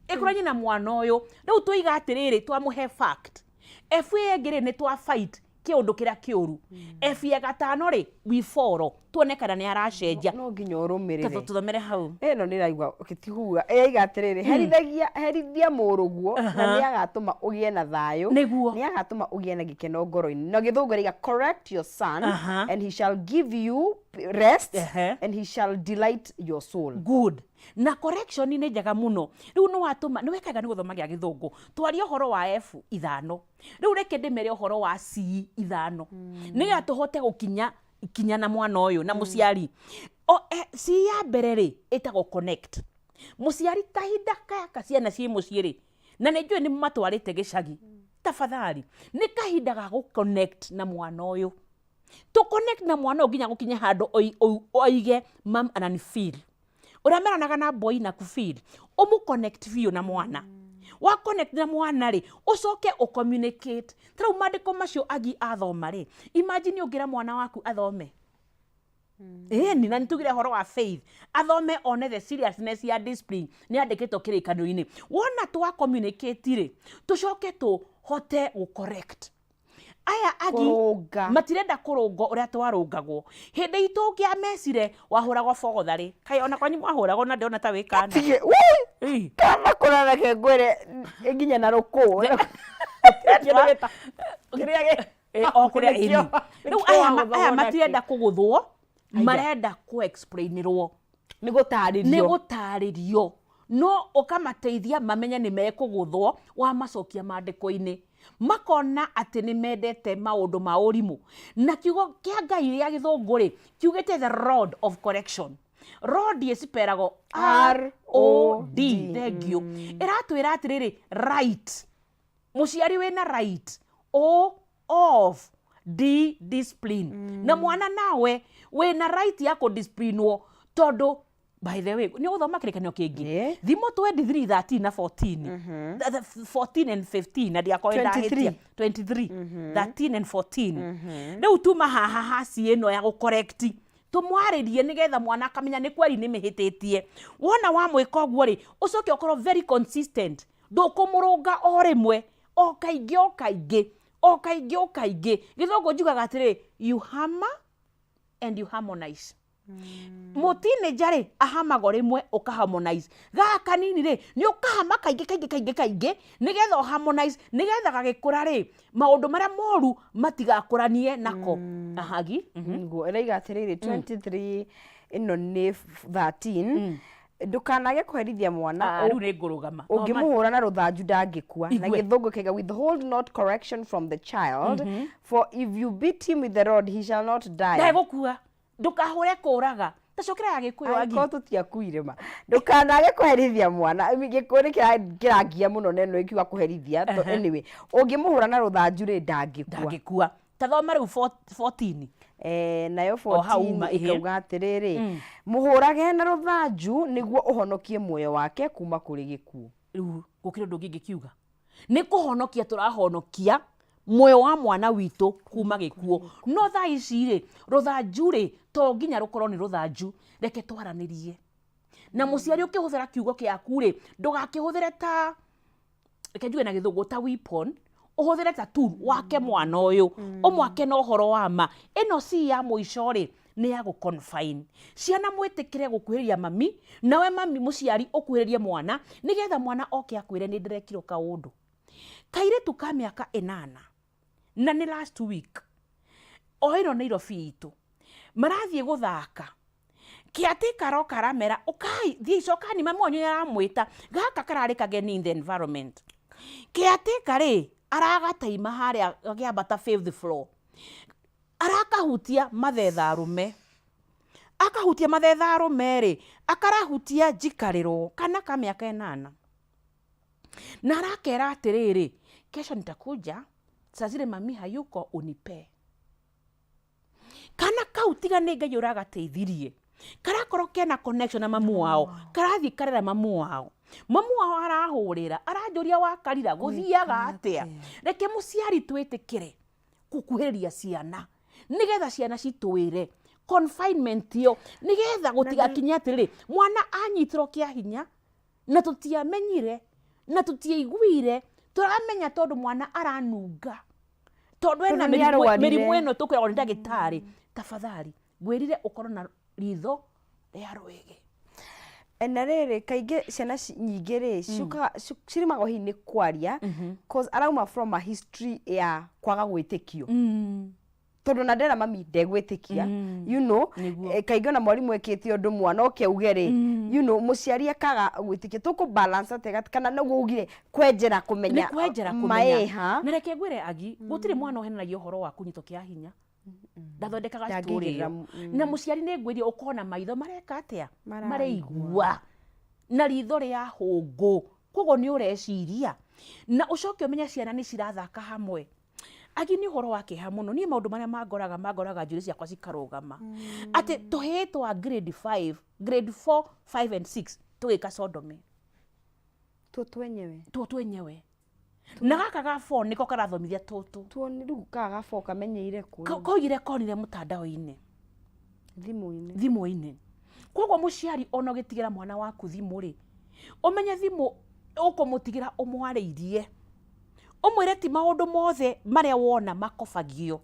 ĩkũranie na mwana ũyũ. Rĩu tũiga atĩrĩrĩ, twamũhe fact. F ĩngĩ rĩ, nĩ twa fight kĩũndũ kĩrĩa kĩũru. F ya gatano rĩ, we follow, tuone kana nĩ aracenjia. No nginya ũrũmĩrĩre. Tũthomere hau. Ĩno nĩ ĩraigua ũkĩtiguga, ĩraiga atĩrĩrĩ, herithagia, herithia mũrũguo na nĩ agatũma ũgĩe na thayũ, nĩ agatũma ũgĩe na gĩkeno ngoro-inĩ. Na gĩthũngũ ĩraiga, "Correct your son and he shall give you rest and he shall delight your soul." Good. Na correction nĩ njega mũno. Rĩu nĩ watũma nĩ wekaga nĩ gũthoma gĩa gĩthũngũ, twarie ũhoro wa F ithano. Rĩu reke ndĩmere ũhoro wa C ithano, nĩgetha tũhote gũkinya ikinya na mwana ũyũ na mũciari. O, C ya mbere rĩ, ĩtagwo connect. Mũciari, kahinda gaka ciana ciĩ mũciĩ rĩ, na nĩ njũĩ nĩ matwarĩte gĩcagi, tafadhali nĩ kahinda ga gũ connect na mwana ũyũ. Tũ connect na mwana ũyũ nginya gũkinya handũ oige, "Mam, anani feel ũrĩa meranaga na boy na ku feel." Ũmũ connect biũ na mwana. Wa connect na mwana rĩ, ũcoke ũ communicate. Ta rĩu maandĩko macio agi athoma rĩ, imagine ũngĩra mwana waku athome, ĩni na nĩtugire ũhoro wa faith, athome one the seriousness ya discipline nĩ andĩkĩtwo kĩrĩkanĩro-inĩ. Wona twa communicate rĩ, tũcoke tũhote gũ correct aya agi. Kũrũnga. Matirenda kũrũngwo ũrĩa twarũngagwo hĩndĩ itũ. Ũngĩamecire wahũragwo bogotharĩ. Kaĩ ona kwanyu mwahũragwo? Na ndĩrona ta wĩ kana. Tige, wui! Kana kũra, reke ngwĩre, nginya na rũkũ. Kĩndũ kĩrĩa O kũrĩa ĩni. Rĩu nĩkĩo aya wagũthagwo aya nakĩo. Matirenda kũgũthwo, marenda kũ explainĩrwo. Nĩ Nĩ gũtarĩrio. Gũtarĩrio, no ũkamateithia mamenye nĩ mekũgũthwo. Wamacokia maandĩko-inĩ, makona atĩ nĩ mendete maũndũ ma ũrimũ. Na kiugo kĩa Ngai gĩa gĩthũngũ rĩ, kiugĩte the rod of correction. Rod ĩciperagwo R O D. Thank you. Ĩratwĩra atĩrĩrĩ, right, mũciari wĩna right O of D, discipline, na mwana nawe wĩna right ya kũdisciplinwo. Tondũ by the way, nĩ ũgũthoma kĩrĩkanĩro kĩngĩ, Thimo 23 13 na 14, 14 and 15, na ndiakorwo 23. ndahĩtia, 23 13 and 14. Rĩu tuma haha haci ĩno ya gũcorrect, tũmwarĩrie nĩgetha mwana akamenya nĩ kweri nĩ mĩhĩtĩtie. Wona wamwĩka ũguo rĩ, ũcoke ũkorwo very consistent. Ndũkũmũrũnga o rĩmwe, o kaingĩ, o kaingĩ, o kaingĩ, o kaingĩ. Gĩthũngũ njugaga atĩrĩ, you hammer and you harmonize. Mũteenager rĩ, ahamagwo rĩmwe, ũkaharmonize. Gaka kanini rĩ, nĩ ũkahama kaingĩ kaingĩ kaingĩ kaingĩ, nĩgetha ũharmonize, nĩgetha gagĩkũra rĩ, maũndũ marĩa moru matigakũranie nako. Ahagi. Niguo ĩraiga atĩrĩrĩ, 23 ĩno nĩ 13, "Ndũkanage kũherithia mwana." Ah, rĩu nĩ ngũrũgama. Ũngĩmũhũra na rũthanju ndangĩkua. Na Igue. gĩthũngũ kĩga, "Withhold not correction from the child, for if you beat him with the rod, he shall not die." Ndegũkua. Ndũkahũre kũraga. Tacokera ya gĩkũyũ, agi. Angĩkorwo tũtiakuire ma, ndũkanage kũherithia mwana. I mean, gĩkũyũ nĩ kĩrangia mũno neno ĩkiuga kũherithia. Anyway, ũngĩmũhũra na rũthanju rĩ, ndangĩkua. Ndangĩkua. Tathoma rĩu 14. Nayo O hau 14 uma, ĩhĩ. ĩkauga atĩrĩrĩ, "Mũhũrage na rũthanju nĩguo ũhonokie muoyo wake kuma kũrĩ gĩkuũ." Rĩu gũkĩrĩ ũndũ ũngĩ ingĩkiuga, nĩ kũhonokia tũrahonokia muoyo wa mwana witũ kuma gĩkuũ. No thaa ici rĩ, rũthanju rĩ, to nginya rũkorwo nĩ rũthanju. Reke twaranĩrie na mũciari. Ũkĩhũthĩra kiugo gĩaku rĩ, ndũgakĩhũthĩre ta, reke njuge na gĩthũngũ, ta weapon. Ũhũthĩre ta tool wake mwana ũyũ, ũmwake na ũhoro wa ma. Ĩno si ya mũico rĩ, Nĩ ya gũ confine ciana. Mwĩtĩkĩre gũkuhĩrĩria mami, nawe mami mũciari ũkuhĩrĩrie mwana, nĩgetha mwana oke akwĩre, "Nĩ ndĩrekirwo kaũndũ." Kairĩtu ka mĩaka 8, na nĩ last week o ĩno Nairobi itũ, marathiĩ gũthaka, kĩatĩ karoka aramera, "Ũkai, thiĩ cokani, mami wanyu nĩaramwĩta." Gaka kararĩ kageni in the environment. Kĩatĩka rĩ aragataima harĩa gakĩambata fifth floor, arakahutia mathetha arũme, akahutia mathetha arũme rĩ, akarahutia njikarĩrwo kana ka mĩaka 8, na arakera atĩrĩrĩ, "Kesho nitakuja saa zile mami hayuko, unipe." Kana kau, tiga nĩ Ngai ũragateithirie, karakorwo kena connection na mamu wao, karathiĩ karera mamu wao. Mamu wao arahũrĩra, aranjũria, "Wakarira gũthiaga atĩa?" Reke mũciari twĩtĩkĩre gũkuhĩrĩria ciana, nĩgetha ciana citwĩre. Confinement ĩyo nĩgetha gũtigakinye atĩrĩrĩ, mwana anyitirwo kĩa hinya na tũtiamenyire na tũtiaiguire. Tũramenya tondũ mwana aranunga, tondũ ena Tondũ nĩ mĩrimũ arwarire. Mĩrimũ ĩno tũkwĩragwo nĩ ndagĩtarĩ. Tafadhali ngwĩrire ũkorwo na ritho rĩa rwĩgĩ. Na rĩrĩ, kaingĩ ciana nyingĩ rĩ ciũkaga ciremagwo hihi nĩ kwaria, cause arauma from a history ya kwaga gwĩtĩkio, tondũ na ndera mami ndegwĩtĩkia. Nĩguo. Kaingĩ ona mwarimũ ekĩte ũndũ mwana oke auge rĩ, mũciari akaga gwĩtĩkia. Tũkũ balance atĩa kana nĩguo ugire kwenjera kũmenya Nĩ kwenjera kũmenya. Maĩha. Na reke ngwĩre agi, gũtirĩ mwana ũhenanagia ũhoro wa kũnyitwo kĩa hinya, ndathondekaga story Ndangĩigĩrĩra. ĩyo. Na mũciari nĩ ngwĩrie ũkorwo na maitho mareka atĩa? Maraigua. Maraigua na ritho rĩa hũngũ, koguo nĩ ũreciria na ũcoke ũmenye ciana nĩ cirathaka hamwe. Agi, nĩ ũhoro wa kĩeha mũno. Niĩ maũndũ marĩa mangoraga, mangoraga njuĩrĩ ciakwa cikarũgama, atĩ tũhĩĩ twa grade 5, grade 4, 5 and 6 tũgĩka sodomy. Tuo twenyewe. Tuo twenyewe, na gaka ga 4 nĩko karathomithia tũtũ. Tuo nĩ rĩu kaga gabo kamenyeire kũ? Koigire konire mũtandao-inĩ. Thimũ-inĩ. Thimũ-inĩ. Koguo mũciari, ona ũgĩtigĩra mwana waku thimũ rĩ, ũmenye thimũ ũkũmũtigĩra ũmwarĩirie, ũmwĩre ti maũndũ mothe marĩa wona makobagio,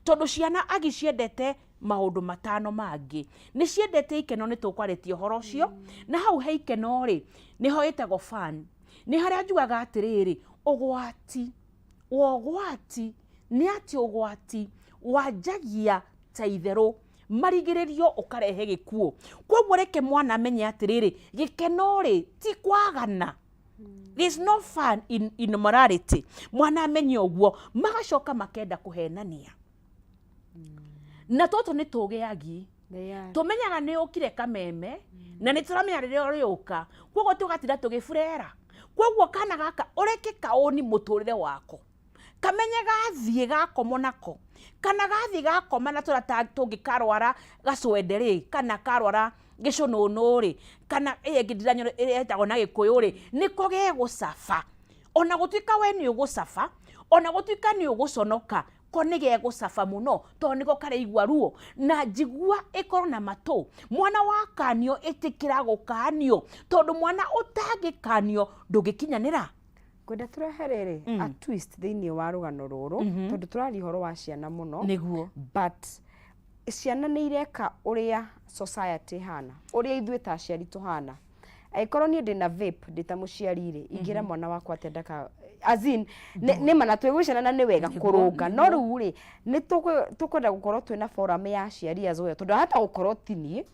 tondũ ciana agi ciendete maũndũ matano mangĩ, nĩ ciendete ikeno. Nĩ tũkwarĩtie ũhoro ũcio, na hau he ikeno rĩ, nĩho ĩtagwo fun. Nĩ harĩa njugaga atĩrĩrĩ, ũgwati wa ũgwati nĩ atĩ ũgwati wanjagia ta itherũ, marigĩrĩrio ũkarehe gĩkuũ. Koguo reke mwana amenye atĩrĩrĩ, gĩkeno rĩ ti kwagana. There's no fun in immorality. Mwana amenye ũguo. Magacoka makenda kũhenania, na tũtũ nĩ tũgĩagi. They are. Tũmenyaga nĩ ũkire kameme, na nĩ tũramenya rĩrĩa ũrĩũka, koguo tũgatinda tũgĩburera. Koguo kana gaka ũreke kaũni mũtũrĩre wako, kamenye gathiĩ gakomwo nako, kana gathiĩ gakoma na tũrĩa tũngĩ, karwara gacwende rĩ, kana karwara gĩcũnũnũ rĩ, kana ĩyo ĩngĩ ndiranyona ĩrĩa ĩtagwo na Gĩkũyũ rĩ, nĩko gegũcaba. Ona gũtuĩka we nĩ ũgũcaba, ona gũtuĩka nĩ ũgũconoka, ko nĩ gegũcaba mũno, tondũ nĩko karaigua ruo. Na njigua ĩkorwo na matũ. Mwana wakanio, ĩtĩkĩra gũkanio, tondũ mwana ũtangĩkanio ndũngĩkinyanĩra. Ngwenda tũrehe rĩrĩ a twist thĩinĩ wa rũgano rũrũ, tondũ tũraria ũhoro wa ciana mũno. But ciana nĩ ireka ũrĩa society ĩhana, ũrĩa ithuĩ ta aciari tũhana. Angĩkorwo niĩ ndĩna vape, ndĩ ta mũciari rĩ, ingĩra mwana wakwa atĩa ndaka, as in, nĩ ma na twĩ ciana na nĩ wega kũrũnga, no rĩu rĩ, nĩ tũkwenda gũkorwo twĩna forum ya aciari as well, tondũ hata gũkorwo ti niĩ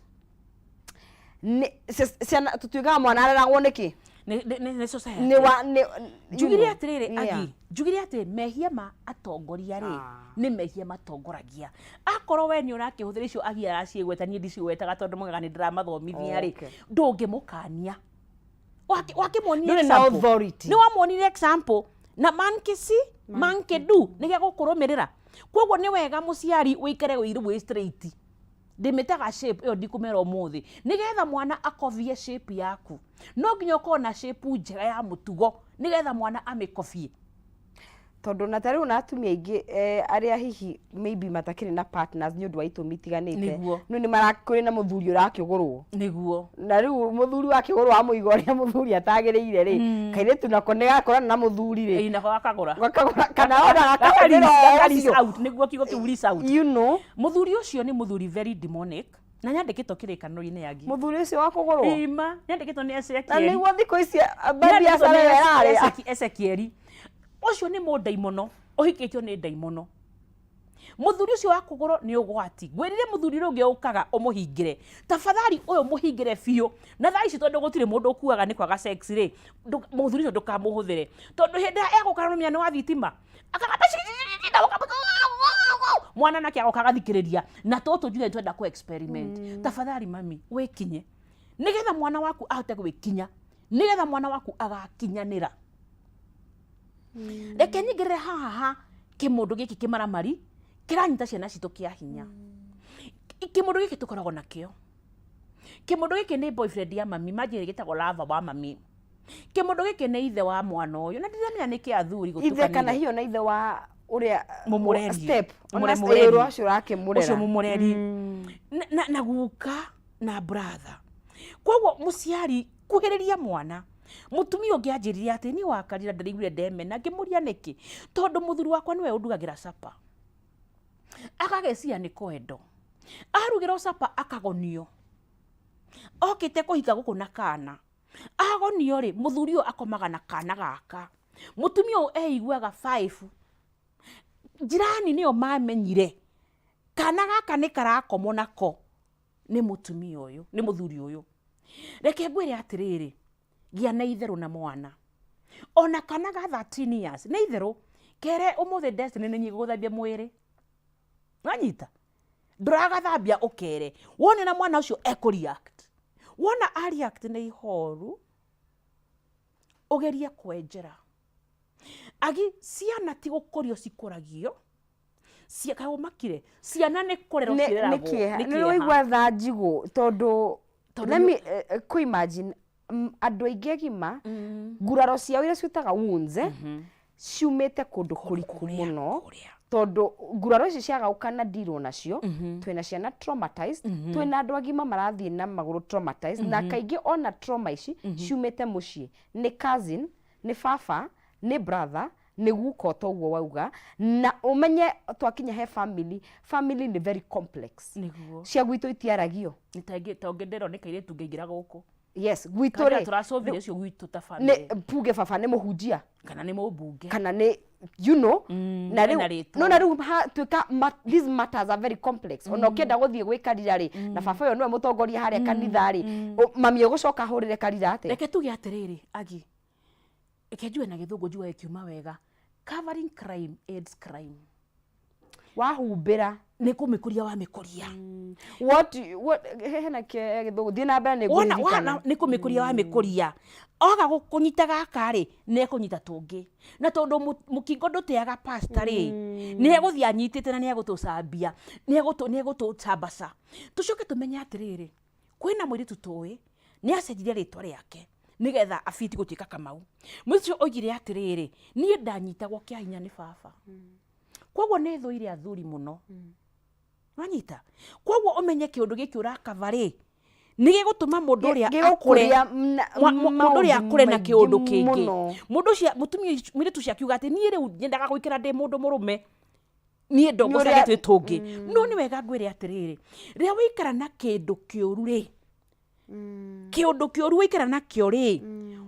ciana tũtuĩkaga mwana areragwo nĩkĩ? Nĩ society. Nĩ wa nĩ Njugire atĩrĩrĩ, agi, njugire atĩ mehia ma atongoria rĩ, nĩ mehia matongoragia. Akorwo we nĩ ũrakĩhũthĩra icio agi araciĩgweta, niĩ ndicigwetaga tondũ moigaga nĩ ndĩramathomithia rĩ, ndũngĩmũkania. Wakĩmuonia Ndũrĩ na example. authority. Nĩ wamuonire example, na man can see, man can do, nĩ gĩgũkũrũmĩrĩra. Koguo nĩ wega mũciari ũikare wĩiru wĩ straight. Ndĩmĩtaga shape ĩyo, ndikũmera ũmũthĩ, nĩgetha mwana akobie shape yaku. No nginya ũkorwo na shape njega ya mũtugo, nĩgetha mwana amĩkobie. Tondũ na ta rĩu na atumia aingĩ arĩa hihi maybe matakĩrĩ na partners nĩ ũndũ wa itũmi itiganĩte. No nĩ marakũrĩ na mũthuri ũrakĩgũrwo. Na rĩu mũthuri wakĩgũrwo amũiga ũrĩa mũthuri atagĩrĩire rĩ, kairĩtu nako nĩ gakorana na mũthuri rĩ. Ĩĩ, nako gakagũra. Gakagũra kana ona gakahũthĩra o ũcio. Out, nĩguo kiugo kĩu lease out. You know. Mũthuri ũcio nĩ mũthuri very demonic. Na nyandĩkĩtwo kĩrĩkanĩro-inĩ ya ngi. Mũthuri ũcio wa kũgũrwo. Ima, nyandĩkĩtwo nĩ Ezekieli. Na nĩguo thikũ ici biacara ĩyo ĩrarĩa. Ezekieli. Ũcio nĩ mũndaimono, ũhikĩtio nĩ ndaimono. Mũthuri ũcio wa kũgũrwo nĩ ũgwati. Ngwĩrire mũthuri ũrĩa ũngĩ ũkaga ũmũhingĩre. Tafadhali ũyũ mũhingĩre biũ. Na thaa ici tondũ gũtirĩ mũndũ ũkuaga nĩ kwaga sex rĩ, mũthuri ũcio ndũkamũhũthĩre. Tondũ hĩndĩ ĩrĩa egũka nĩ nĩ wa thitima, mwana nake agoka agathikĩrĩria na tũtũ njuge twenda kũ experiment. Tafadhali mami, wĩkinye. Nĩgetha mwana waku ahote gwĩkinya. Nĩgetha mwana waku agakinyanĩra. Reke nyingĩrĩre haha ha kĩmũndũ gĩkĩ kĩmaramari kĩranyita ciana citũ kĩa hinya. Kĩmũndũ gĩkĩ tũkoragwo nakĩo. Kĩmũndũ gĩkĩ nĩ boyfriend ya mami, imagine gĩtagwo lover wa mami. Kĩmũndũ gĩkĩ nĩ ithe wa mwana ũyũ, na ndiramenya nĩkĩ athuri Ithe kana gũtukanire. hihi ona ithe wa ũrĩa Mũmũreri. step. Ona Mũreri. ũrĩa ũcio ũrakĩmũrera. Ũcio mũmũreri. Na guka na brother. Koguo mũciari kuhĩrĩria mwana. Mũtumia ũngĩ anjĩrire atĩ niĩ wakarira ndĩraiguire ndemena, ngĩmũria nĩkĩ? Tondũ mũthuri wakwa nĩwe ũndugagĩra capa. Agagĩcia nĩ kwendo. Arugĩrwo capa akagonio. Okĩte kũhika gũkũ na kana. Agonio rĩ, mũthuri ũyũ akomaga na kana gaka. Mũtumia ũyũ eiguaga 5. Jirani nĩo mamenyire kana gaka nĩ karakomwo nako nĩ mũtumia ũyũ, nĩ mũthuri ũyũ. Reke ngwĩre atĩrĩrĩ, gĩa na itherũ na mwana. Ona kana ga 13 years, nĩ itherũ, kere ũmũthĩ Destiny nĩ niĩ ngũgũthambia mwĩrĩ. Wanyita? Ndũragathambia ũkere. Wona na mwana ũcio ekũ react. Wona a react nĩ ihoru, ũgerie kwenjera. Agi, ciana ti gũkũrio cikũragio, kaĩ ũmakire? Ciana nĩ kũrerwo Nĩ cireragwo. kĩeha. Nĩ Nĩ kĩeha. ũraigua tha njigũ tondũ Tondũ let me kũ imagine andũ aingĩ agima nguraro ciao iria ciĩtaga wounds ciumĩte kũndũ kũriku mũno tondũ nguraro ici ciagaũka na ndirwo nacio twĩna ciana traumatized, twĩna andũ agima marathiĩ na magũrũ traumatized, na kaingĩ ona trauma ici ciumĩte mũciĩ, nĩ cousin, nĩ baba, nĩ brother, nĩ guka o ũguo wauga, na ũmenye twakinya he family, family nĩ very complex. Nĩguo. Cia gwitũ itiaragio. Nĩ ta ũngĩ ndĩrona nĩ kairĩtu ngĩingĩra gũkũ. Yes, gwitũ Kana rĩ, tũracũthire ũcio gwitũ ta family. Nĩ puge baba nĩ mũhunjia. Kana nĩ mũmbunge. Kana nĩ, you know, na ena rĩu, rĩtwa. no na rĩu ha, tuĩka ma, these matters are very complex. Ona ũkĩenda gũthiĩ gwĩkarira rĩ, na baba ũyũ nĩwe mũtongoria harĩa kanitha rĩ, mami ũgũcoka ahũrĩre karira atĩa? Reke tuge atĩrĩrĩ, Agi, reke njuge na gĩthũngũ njuge gĩkiuma wega. Covering crime aids crime. Wahumbĩra. Nĩ kũmĩkũria wamĩkũria. What, hena gĩthũngũ, thiĩ na mbere nĩ Wona, ngũririkana. wona, nĩ kũmĩkũria wamĩkũria. Oga kũnyita gaka rĩ, nĩ ekũnyita tũngĩ. Na tondũ mũkingo ndũteaga pasta rĩ, nĩ egũthiĩ anyitĩte na nĩ egũtũcambia, nĩ egũtũcambaca. Tũcoke tũmenye atĩrĩrĩ, kwĩna mũirĩtu tũĩ, nĩ acenjirie rĩtwa rĩake nĩgetha abiti gũtuĩka Kamau. Mũirĩtu ũcio oigire atĩrĩrĩ, niĩ ndanyitagwo kĩa hinya nĩ baba. Koguo nĩ thũire athuri mũno. Wanyita? Koguo ũmenye kĩũndũ gĩkĩ ũrakaba rĩ, nĩ gĩgũtũma mũndũ ũrĩa akũre, Gĩgũkũria mũndũ ũrĩa akũre na maũndũ kĩũndũ maingĩ kĩngĩ. mũno. Mũndũ ũcio, mũtumia ũcio, mũirĩtu ũcio akiuga atĩ niĩ rĩu nyendaga gũikara ndĩ mũndũ mũrũme. Niĩ ndongocagia Nĩ ũrĩa twĩ tũngĩ. No nĩ wega ngwĩre atĩrĩrĩ, rĩrĩa waikara na kĩndũ kĩũru rĩ, kĩũndũ kĩũru waikara nakĩo rĩ,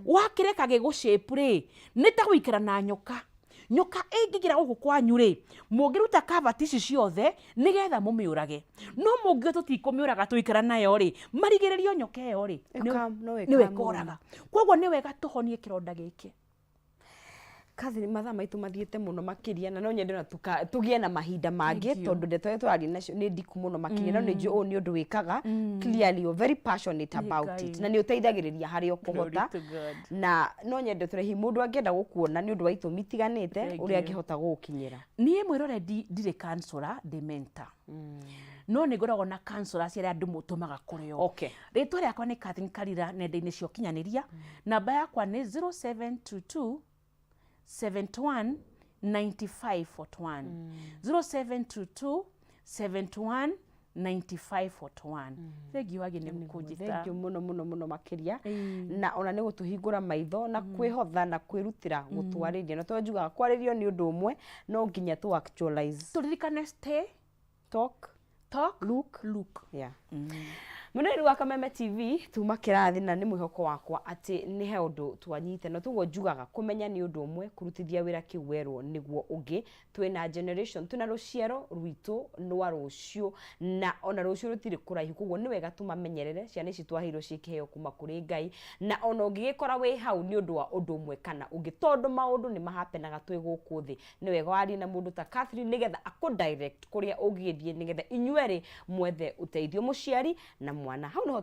wakĩreka gĩgũ shape rĩ, nĩ ta gũikara na nyoka. Nyoka ĩngĩingĩra gũkũ kwanyu rĩ, mũngĩruta kabati ici ciothe nĩgetha mũmĩũrage. No mũngiuga tũtikũmĩũraga tũikara nayo rĩ, marigĩrĩrio nyoka ĩyo rĩ, No nĩwe ĩkamũrũma. ĩkoraga. Koguo nĩ wega tũhonie kĩronda gĩkĩ. Catherine, mathaa maitũ mathiĩte mũno makĩria na no nyende na tũgĩe na mahinda mangĩ Thank you. tondũ ndeto ĩrĩa tũraria nacio nĩ ndiku mũno makĩria, no nĩ njũĩ ũũ nĩ ũndũ wĩkaga. Clearly you're very passionate about it Ngai. na nĩ ũteithagĩrĩria harĩa ũkũhota. Glory to God. Na no nyende tũre hihi mũndũ angĩenda gũkuona nĩ ũndũ wa itũmi itiganĩte Thank ũrĩa you. angĩhota gũgũkinyĩra. Niĩ mwĩrore ndirĩ counselor, ndĩ mentor. No nĩ ngoragwo na counselors arĩa andũ mũtũmaga kũrĩ o. Rĩtwa rĩakwa nĩ Catherine Karira nenda-inĩ cia ũkinyanĩria. Namba yakwa nĩ 0722 71 95 41, 0722 71 95 41. Thengiũ wagi nĩ gũkũnjĩta. Thengiũ mũno mũno mũno makĩria, na ona nĩ gũtũhingũra maitho na kwĩhotha na kwĩrutĩra gũtwarĩria, na tondũ njugaga kwarĩrio nĩ ũndũ ũmwe, no nginya tũ actualize. Tũririkane, stay, talk, talk, look, look. Yeah. Mũnene wa Kameme TV, tuma kĩrathi na nĩ mwĩhoko wakwa atĩ nĩ he ũndũ twanyita, na tuguo njugaga kũmenya nĩ ũndũ ũmwe, kũrutithia wĩra kĩu werwo nĩguo ũngĩ. Twĩna generation, twĩna rũciaro rwitũ rwa rũciũ, na ona rũciũ rũtirĩ kũraihu, koguo nĩ wega tũmamenyerere. Ciana ici twaheirwo ciĩ kĩheo kuma kũrĩ Ngai, na ona ũngĩgĩkora wĩ hau nĩ ũndũ wa ũndũ ũmwe kana ũngĩ, tondũ maũndũ nĩ mahapenaga twĩ gũkũ thĩ, nĩ wega warie na mũndũ ta Catherine nĩgetha akũ direct kũrĩa ũngĩthiĩ, nĩgetha inyuerĩ mwethe ũteithio, mũciari na mwana. Hau nĩho.